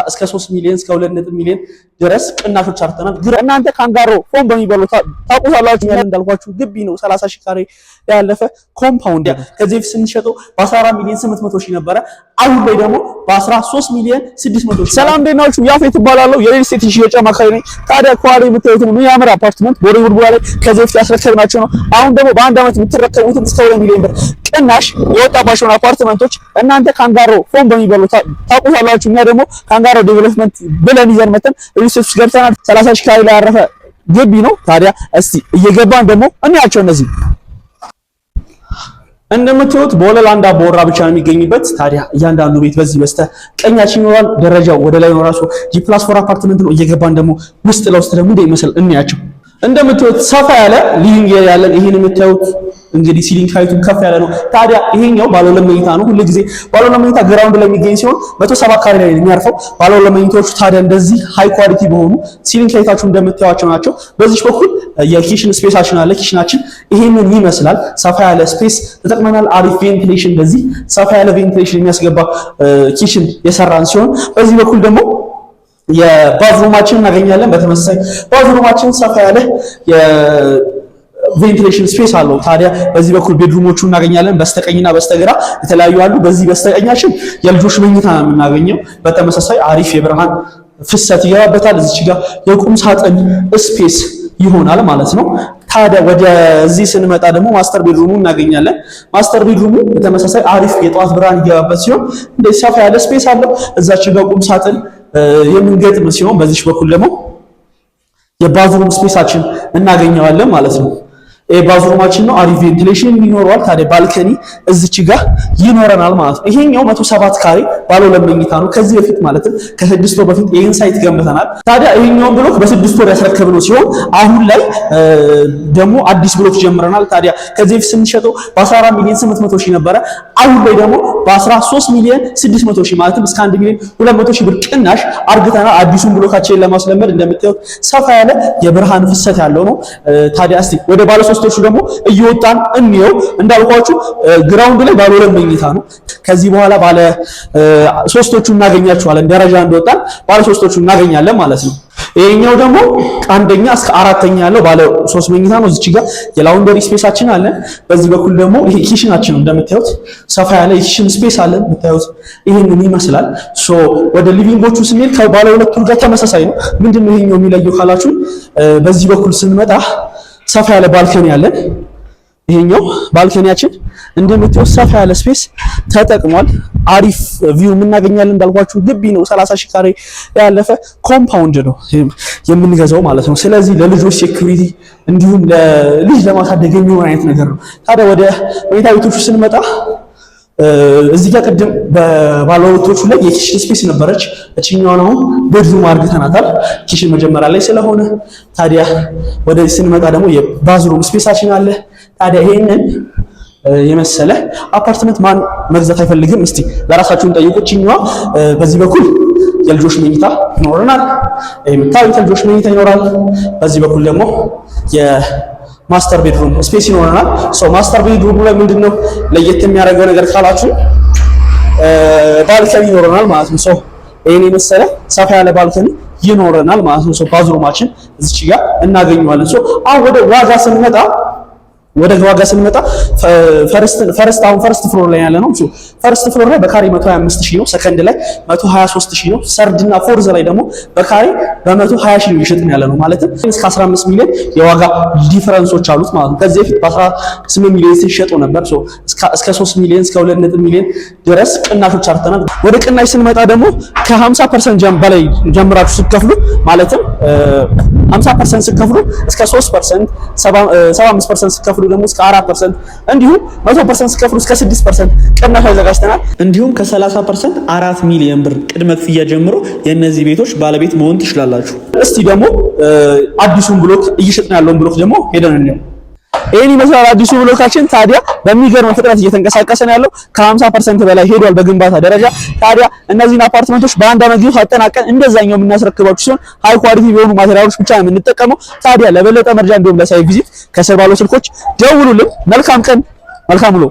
እስከ 3 ሚሊዮን፣ እስከ 2 ሚሊዮን ድረስ ቅናሾች አርተናል። እናንተ ካንጋሮ ፎም በሚባለው ታውቁታላችሁ። እንዳልኳችሁ ግቢ ነው፣ 30 ሺህ ካሬ ያለፈ compound። ከዚህ በፊት ስንሸጠው በ14 ሚሊዮን 800 ሺህ ነበረ። አሁን ላይ ደግሞ በ13 ሚሊዮን 600 ሺህ። ሰላም፣ እንዴት ናችሁ? ያፌት እባላለሁ፣ የ real estate ሽያጭ አማካሪ ነኝ። ታዲያ ከኋላ የምታዩትን የሚያምር አፓርትመንት ቦሌ ቡልቡላ ላይ ከዚህ በፊት ያስረከብናቸው ነው። አሁን ደግሞ በአንድ ዓመት የምትረከቡትን እስከ 2 ሚሊዮን ብር ቅናሽ የወጣባቸውን አፓርትመንቶች እናንተ ካንጋሮ ፎም በሚባለው ታውቁታላችሁ። እኛ ደግሞ ካንጋሮ development ብለን ይዘን መተን real estate ውስጥ ገብተናል። 30 ሺህ ካሬ ላይ ያረፈ ግቢ ነው። ታዲያ እስቲ እየገባን ደግሞ እንያቸው እነዚህ። እንደምታዩት በወለል አንድ አባወራ ብቻ ነው የሚገኝበት። ታዲያ እያንዳንዱ ቤት በዚህ በስተ ቀኛችን ይኖራል። ደረጃው ወደ ላይ ነው። ራሱ G+4 አፓርትመንት ነው። እየገባን ደግሞ ውስጥ ለውስጥ ደግሞ እንደሚመስል እንያቸው። እንደምታዩት ሰፋ ያለ living area ያለን፣ ይሄን የምታዩት እንግዲህ ceiling height ኡ ከፍ ያለ ነው። ታዲያ ይሄኛው ባለ ሁለት መኝታ ነው። ሁሉ ጊዜ ባለ ሁለት መኝታ ground ላይ የሚገኝ ሲሆን 170 ካሬ ላይ የሚያርፈው ባለ ሁለት መኝታዎቹ ታዲያ እንደዚህ high quality በሆኑ ceiling height ኣቸው እንደምታዩቸው ናቸው። በዚህ በኩል የ kitchen space ኣችን አለ። Kitchen ኣችን ይሄንን ይመስላል። ሰፋ ያለ space ተጠቅመናል። አሪፍ ventilation፣ እንደዚህ ሰፋ ያለ ventilation የሚያስገባ kitchen የሰራን ሲሆን በዚህ በኩል ደግሞ የ bathroom ኣችን እናገኛለን። በተመሳሳይ bathroom ኣችን ሰፋ ያለ የ ventilation space አለው። ታዲያ በዚህ በኩል bedroom ኦቹ እናገኛለን። በስተቀኝና በስተግራ የተለያዩ አሉ። በዚህ በስተቀኛችን የልጆች መኝታ ነው የምናገኘው። በተመሳሳይ አሪፍ የብርሃን ፍሰት ይገባበታል። እዚች ጋር የቁም ሳጥን space ይሆናል ማለት ነው። ታዲያ ወደዚህ ስንመጣ ደግሞ master bedroom ኡ እናገኛለን። Master bedroom ኡ በተመሳሳይ አሪፍ የጠዋት ብርሃን ይገባበት ሲሆን እንደዚህ ሰፋ ያለ space አለው። እዛች ጋር ቁም ሳጥን የምንገጥም ሲሆን በዚህ በኩል ደግሞ የ bathroom space ኣችን እናገኘዋለን ማለት ነው። ይሄ bathroom ኣችን ነው። አሪፍ ventilation ይኖረዋል። ታዲያ balcony እዚች ጋር ይኖረናል ማለት ነው። ይሄኛው 107 ካሬ ባለ ሁለት መኝታ ነው። ከዚህ በፊት ማለትም ከ6 ወር በፊት ይሄን site ገንብተናል። ታዲያ ይሄኛውን block በ6 ወር ያስረከብነው ሲሆን አሁን ላይ ደግሞ አዲስ block ጀምረናል። ታዲያ ከዚህ በፊት ስንሸጠው በ14 ሚሊዮን 800 ሺህ ነበረ። አሁን ላይ ደግሞ በ13 ሚሊዮን 600 ሺህ፣ ማለትም እስከ 1 ሚሊዮን 200 ሺህ ብር ቅናሽ አርግተናል። አዲሱን block ኣችንን ለማስለመድ እንደምታዩት ሰፋ ያለ የብርሃን ፍሰት ያለው ነው። ታዲያ እስቲ ወደ ባለ ሶስቶቹ ደግሞ እየወጣን እንየው። እንዳልኳችሁ ground ላይ ባለ ሁለት መኝታ ነው። ከዚህ በኋላ ባለ ሶስቶቹ እናገኛቸዋለን። ደረጃ እንደወጣን ባለ ሶስቶቹ እናገኛለን ማለት ነው። ይሄኛው ደግሞ ከአንደኛ እስከ አራተኛ ያለው ባለ ሶስት መኝታ ነው። እዚች ጋር የ laundry space ኣችን አለ። በዚህ በኩል ደግሞ ይሄ kitchen ኣችን ነው። እንደምታዩት ሰፋ ያለ የ kitchen space አለ። እንደምታዩት ይሄንን ይመስላል። So ወደ living ኦቹ ስንሄድ ከባለ ሁለቱ ጋር ተመሳሳይ ነው። ምንድነው ይሄኛው የሚለየው ካላችሁ በዚህ በኩል ስንመጣ ሰፋ ያለ balcony አለን። ይሄኛው balcony ያችን እንደምታዩት ሰፋ ያለ space ተጠቅሟል። አሪፍ view የምናገኛለን። እንዳልኳችሁ ግቢ ነው። 30 ሺህ ካሬ ያለፈ compound ነው የምንገዛው ማለት ነው። ስለዚህ ለልጆች security እንዲሁም ለልጅ ለማሳደግ የሚሆን አይነት ነገር ነው። ታዲያ ወደ መኝታ ቤቶቹ ስንመጣ እዚህ ጋር ቅድም በባለሁለቶቹ ላይ የ kitchen space ነበረች። እችኛዋን አሁን bedroom አድርገናታል። Kitchen መጀመሪያ ላይ ስለሆነ። ታዲያ ወደዚህ ስንመጣ ደግሞ የ bathroom space ኣችን አለ። ታዲያ ይሄንን የመሰለ አፓርትመንት ማን መግዛት አይፈልግም? እስቲ ለራሳችሁን ጠይቁ። እችኛዋ በዚህ በኩል የልጆች መኝታ ይኖረናል። የምታዩት የልጆች መኝታ ይኖራል። በዚህ በኩል ደግሞ የ master bedroom space ይኖረናል። So master bedroom ላይ ምንድነው ለየት የሚያደርገው ነገር ካላችሁ balcony ይኖረናል ማለት ነው። So ይሄን የመሰለ ሰፋ ያለ balcony ይኖረናል ማለት ነው። So bathroom ኣችን እዚች ጋር እናገኘዋለን። So አሁን ወደ ዋጋ ስንመጣ first አሁን first floor ላይ ያለ ነው። First floor ላይ በካሬ 125 ሺህ ነው። ሰከንድ ላይ 123 ሺህ ነው። Third እና fourth ላይ ደግሞ በካሬ በ120 ሺህ ነው እየሸጥን ያለ ነው። ማለትም እስከ 15 ሚሊዮን የዋጋ difference ኦች አሉት ማለት ነው። ከዚህ በፊት በ18 ሚሊዮን ሲሸጡ ነበር። So እስከ 3 ሚሊዮን፣ እስከ 2 ሚሊዮን ድረስ ቅናሾች አርተናል። ወደ ቅናሽ ስንመጣ ደግሞ ከ50% በላይ ጀምራችሁ ስትከፍሉ፣ ማለትም 50% ስትከፍሉ እስከ 3%፣ 75% ስትከፍሉ ደግሞ እስከ 4%፣ እንዲሁም 100% ስትከፍሉ እስከ 6% ቅናሽ አዘጋጅተናል። እንዲሁም ከ30% 4 ሚሊዮን ብር ቅድመ ክፍያ ጀምሮ የእነዚህ ቤቶች ባለቤት መሆን ትችላላችሁ። እስቲ ደግሞ አዲሱን block፣ እየሸጥን ያለውን block ደግሞ ሄደን እንየው። ይህን ይመስላል አዲሱ block ኣችን። ታዲያ በሚገርም ፍጥነት እየተንቀሳቀሰ ነው ያለው። ከ50% በላይ ሄዷል በግንባታ ደረጃ። ታዲያ እነዚህን አፓርትመንቶች በአንድ አመት ጊዜ አጠናቀን እንደዛኛው የምናስረክባችሁ ሲሆን high quality የሆኑ material ኦች ብቻ ነው የምንጠቀመው። ታዲያ ለበለጠ መረጃ እንዲሁም ለ site visit ከስር ባለው ስልኮች ደውሉልን። መልካም ቀን፣ መልካም ውሎ።